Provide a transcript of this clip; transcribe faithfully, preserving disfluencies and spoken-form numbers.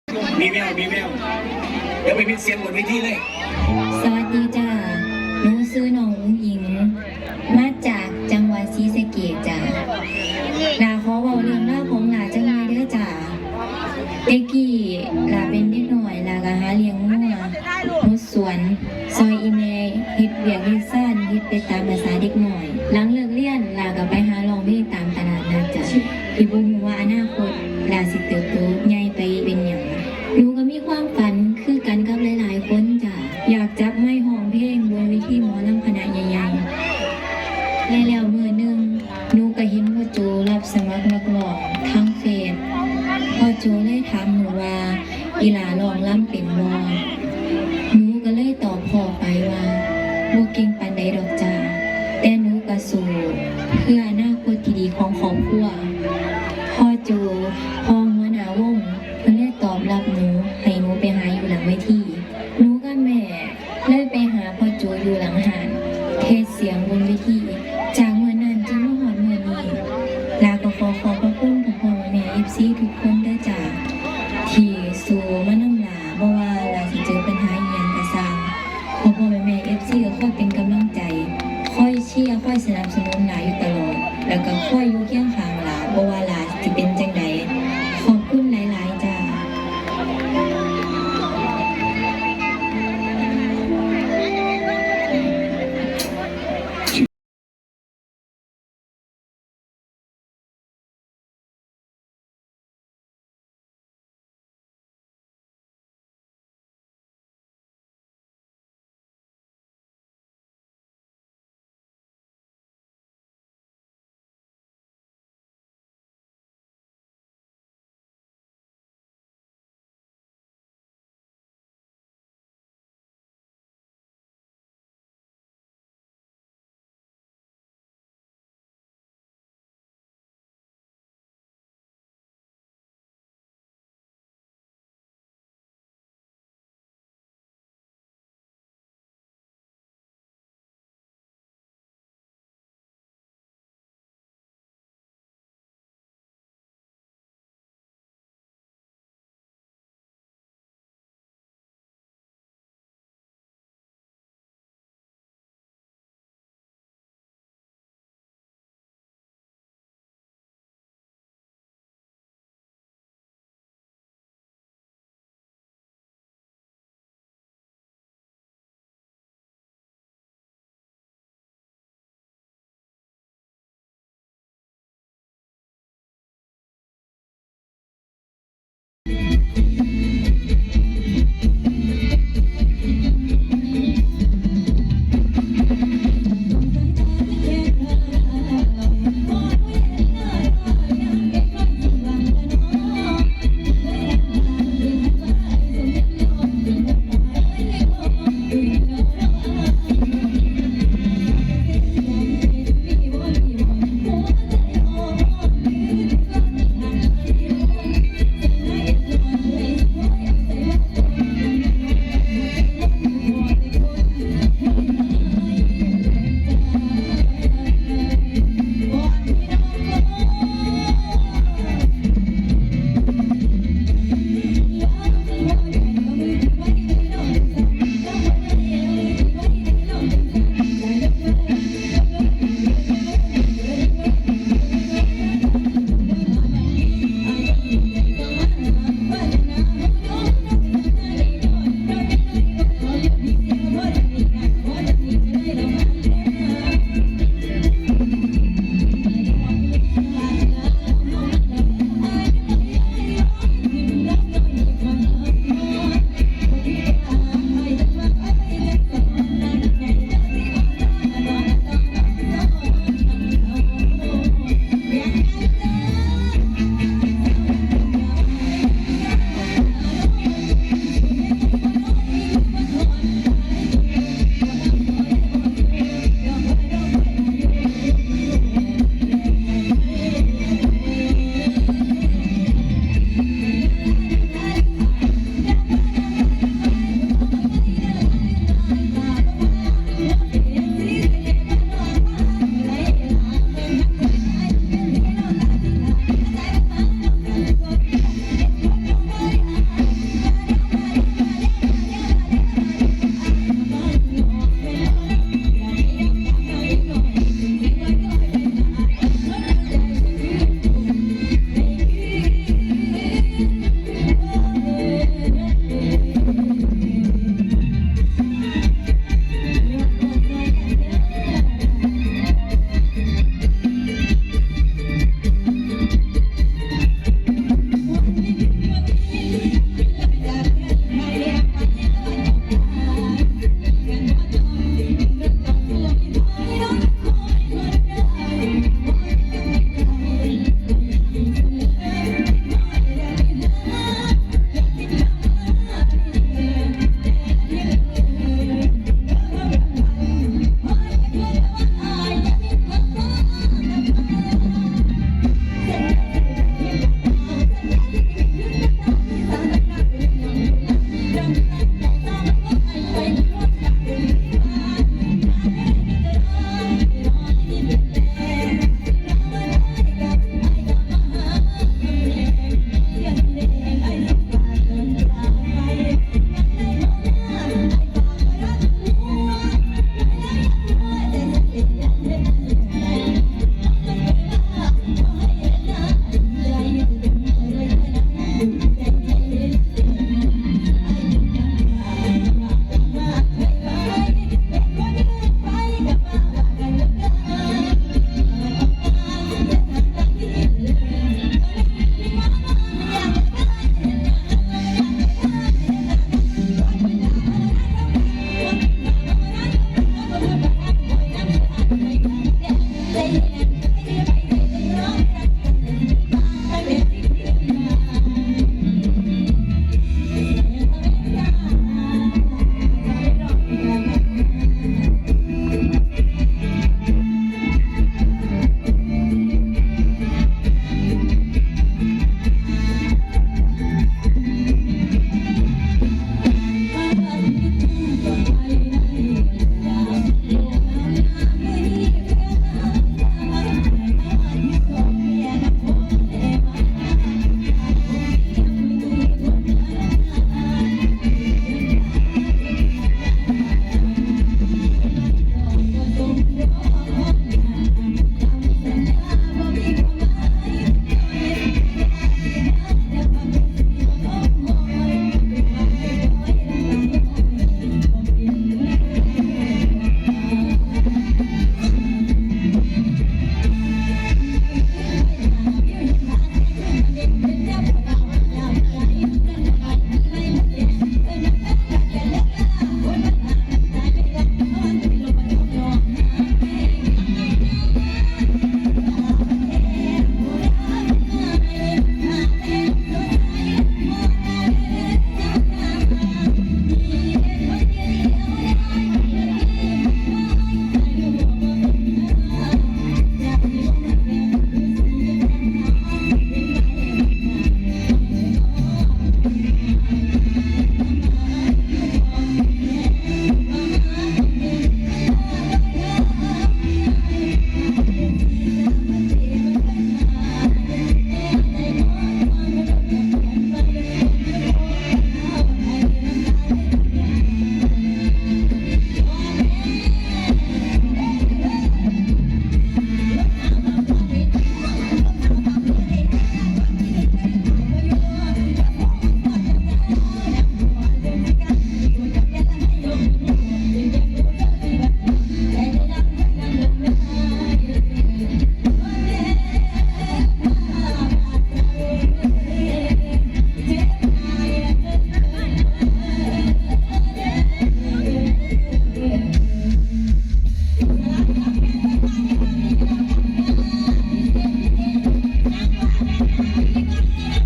มีแวว มีแวว เดี๋ยวไปมิดเสียงบนเวทีเลย สวัสดีจ้า หนูชื่อน้องอุ๋งอิ๋ง มาจากจังหวัดศรีสะเกษจ้า หลาขอเว้าเรื่องราวของหลาจักหน่อยเด้อจ้า แต่กี้หลาเป็นเด็กน้อย หลาก็หาเลี้ยงงัว หดสวน ซ่อยอีแม่เฮ็ดเวียกเฮ็ดซาน เฮ็ดไปตามประสาเด็กน้อย หลังเลิกเรียน หลาก็ไปหาร้องเพลงตามตลาดนัดจ้ะ ที่บ่ฮู้ว่าอนาคตหลาสิเติบโตใหญ่ไปเป็นหยัง หนูก็มีความฝันคือกันกับหลายๆคนจ้ะ อยากจับไมค์ร้องเพลงบนเวทีหมอลำคณะใหญ่ๆ และแล้วมื้อหนึ่ง หนูก็เห็นพ่อโจรับสมัครนักร้องทางเฟซ พ่อโจเลยถามหนูว่า อีหล่าร้องลำเป็นบ่ หนูก็เลยตอบพ่อไปว่า บ่เก่งปานใดดอกจ้า แต่หนูก็สู้เพื่ออนาคตที่ดีของครอบครัว พ่อโจ พ่อหัวหน้าวง เพิ่นเลยตอบรับหนู ให้หนูไปหาอยู่หลังเวที หนูกับแม่เลยไปหาพ่อโจอยู่หลังห้าน เทสเสียงบนเวที จากมื้อนั้นจนมาฮอดมื้อนี้ หลาก็ขอขอบพระคุณพ่อๆแม่ๆ เอฟซี ทุกคนเด้อจ้า ที่สู้มานำหลา บ่ว่าหลาสิเจอปัญหาอิหยังก็ซ่าง พ่อๆแม่ๆ เอฟซี ก็คอยเป็นกำลังใจ คอยเชียร์ คอยสนับสนุนหลาอยู่ตลอด แล้วก็คอยอยู่เคียงข้างหลา บ่ว่าหลาสิเป็นจั่งใด ขอบคุณหลายๆจ้า